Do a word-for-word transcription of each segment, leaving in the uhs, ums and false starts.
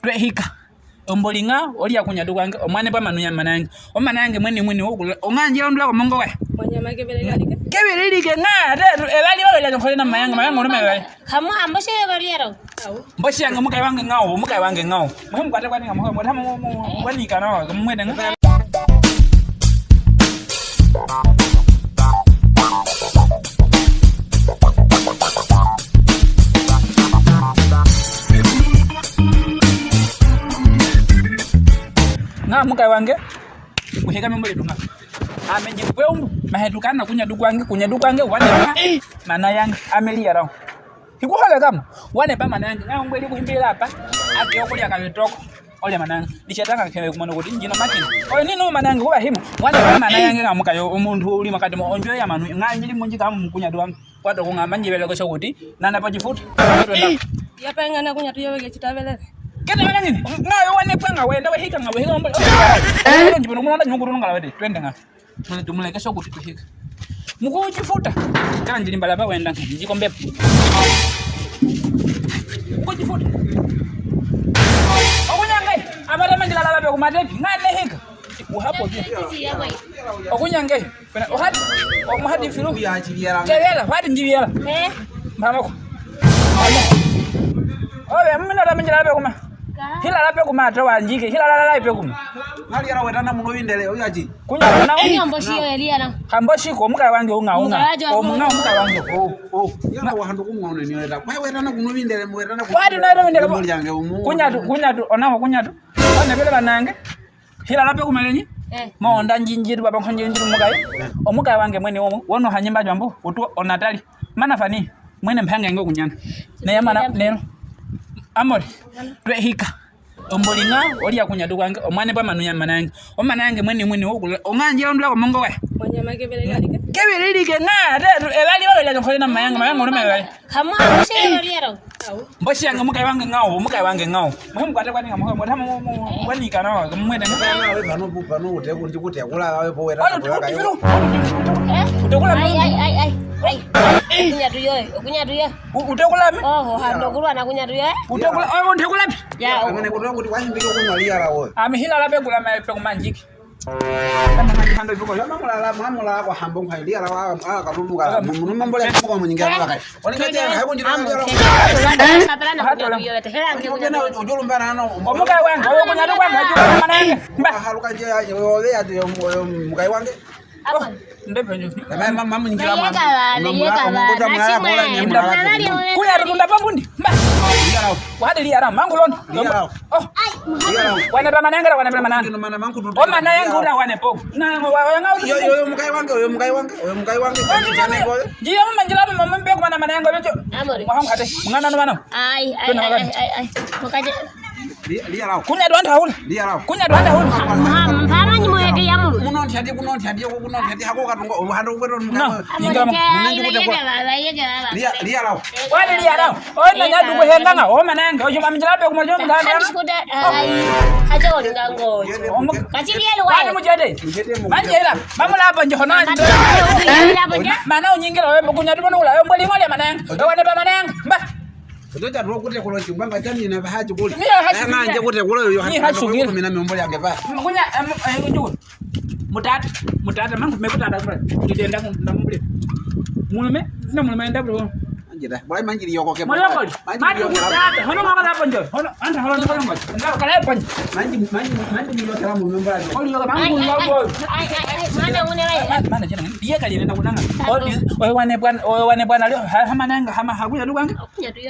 Twehika. Omboli nga, oli akunyatu kwange, omwanepa manu ya manayange. Omanayange mwene mwene okula, onganjila ondula komongo we. Mwanyama kebelelike. Kebelelike nga, ate, elali wabelelike nkole na mayange, mayange olume we. Kamu, ambo sheye baliero. Mboshi yange mukayi wange ngawo, mukayi wange ngawo. Muhe mukwate kwani nga mukayi, mukwate mu, mu, mu, kwani kana, mwene nga. Nga mukayi wange, kuheka membo yetu nga. Ame nje kwe umbu, mahetu kana kunyatu kwange, kunyatu kwange, wane nga, manayange, ame liya rawo. Hikuhole kamu, wane pa manayange, nga ngweli kuhimbila apa, ake okulya kawe toko. Ole manayange, dishatanga keme kumono kuti njino makini. Oyo ninu manayange kuba himu, wane pa manayange nga mukayi, omuntu uli makati mo, onjo ya manu, nga njili munji kamu mukunyatu wange. Kwata kungamba njibele ko shokuti, nana pa chifuta. Yapengana kunyatu yoweke chitabelele. Kete manayange, nga yo wane panga wenda wehika nga wehika mbo. Njibele kumulanda nyukuru nga lawede, twende nga. Mule tumuleke shokuti tuhika. Muku chifuta. Kanjili mbala ba wenda njiko mbepo. Muku chifuta. Okunyange, amara manjila lala be kumatepi. Ngane hika. Uhapo je. Okunyange. Fena, ohati. Omuhati filu. Tebela, hati njibela. Eh. Mamako. Obe, mumina la manjila be kuma. Hila la pe kuma to wanjike. Hila la la pe kuma. Nali ala wetana muno windele, oyo aji. Kunya kuna. Enyo mboshi yo eliana. Kamboshi ko mukayi wange unga unga. Omunga mukayi wange. Oh, oh. Yana wahando kumwa unenyo eta. Kwa wetana kuno windele, wetana kuno. Wadi na windele. Kunyatu, kunyatu, onako kunyatu. Wane bele banange. Hila la pe kuma lenyi. Eh. Mo onda njinjiri baba nkonje njiri mukayi. Omukayi wange mwene omu. Wono hanyimba jwambo. Utu onatali. Mana fani. Mwene mpange ngo kunyana. Ne yamana neno. Amore. Twehika. Omboli nga, oli akunyatu kwange, omwanepa manu ya manayange. Omanayange mwene mwene okula, onganjila ondula komongo we. Mwanyama kebelelike. Kebelelike nga, ate, elali wabelelike nkole na mayange, mayange olume we. Kamu, ambo sheye baliero. Mboshi yange mukayi wange ngawo, mukayi wange ngawo. Muhe mukwate kwani nga mukayi, mukwate mu, mu, kwani kana, mwene. Pano, pano, ute, kuti, kuti, kula, awe, po, weta, kula, kayo. Ute kula. Eh? Ute kula. Ai, ai, ai, ai, ai. Kunyatu yo, kunyatu yo. U-, utekula mi? Oho, hando kulwa na kunyatu yo. Utekula, oh, utekula mi? Ya, oh. Amene kutoka kuti wahimbike kunwa liara wo. Ami hila la pe kula ma pe kumanjiki. Kama hando ifuko, ya mamula la, mamula kwa hambo kwa liara wa, ah, kalumuka. Munume mbole kwa mnyinga kwa kai. Onekete, hayo kunjira liara. Sapela na kunyatu yo, te hela nge kunyatu yo. Ujulu mbana no. Omukayi wange, oyo kunyatu kwange, ujulu mbana. Mba. Haluka nje ya, yo, ya, yo, mukayi wange. Ndepe nyo. Mama, mama, nyingira mama. Kuya tutunda pambundi. Mba. Wadi liara, mangu londo. Oh. Wane pa manangara, wane pa manangara. O manangara wane po. Na, wa, wa, nga. Yo, yo, yo, mukayi wange, yo, mukayi wange, yo, mukayi wange. Jiyo mama njira mama mbe kwa manangara. Amore. Mwa hongate. Mwana no mwana. Ai, ai, ai, ai, ai. Mukate. Li-, liara. Kunya twanda hula. Liara. Kunya twanda hula. Mpa-, mpa-, mpamanyi mweke ya mulu. Muno ntyadi, kuno ntyadi, kuno ntyadi, hako katunga, obuhanda bukweto. No. Inga. Munenji kutekula. Yeke baba, yeke baba. Lia-, liara. Wali liara. Oyo nanyatu kuhenganga, o mananga, oyo maminjira pe kumojo muganda. Kati kuda, ai, ajo ngango. Omu-, kati liara wa. Wali mujede. Mujede mu-, manjira. Mamula apa nje hono. Mana unyingira we kunya tubono ula, yo mboli ngole mananga. Yo wane pa mananga. Mba. Ojo tatu kutekula nti, mbanga tani na bahaji kuli. Ni haji kuli. Nje kutekula yo. Ni haji kuli. Mina miombole yange ba. Kunya, em, eh, kunya. Mutata, mutata, mangu me kutata kwa. Ndenda ku, ndamubule. Mulume, na mulume enda bro. Manjira, bwa manjiri yoko ke. Mulume. Manjiri yoko. Mutata, hono mama na ponjo. Hono, anda hono ponjo. Anda kala ponjo. Manji, manji, manji ni yoko la mulume mbala. Oli yoko mangu yoko. Ai, ai, ai, mana une lai. Ma-, mana jina. Iye kali nenda kunanga. Oli, oyo wane bwana, oyo wane bwana leo. Ha, ha mananga, ha ma-, ha kunya tukange.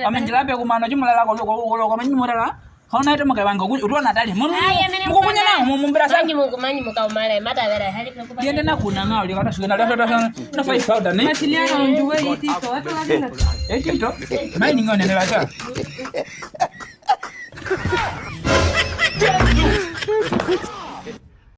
Amenjira pe kumano jimulala ko, ko, ko, ko, manyi mulala. Hona ito mukayi wange, utu ona tali. Mukukunya na, mu, mumbira sa. Manyi muku, manyi muka umale, mata vera, hali pe kuba. Yende na kuna nga, oli kata sugena, leo, leo, leo, na five powder, ne? Masiliana unjuwe iti ito, watu wazina. Eti ito? Mai ni ngone ne bata.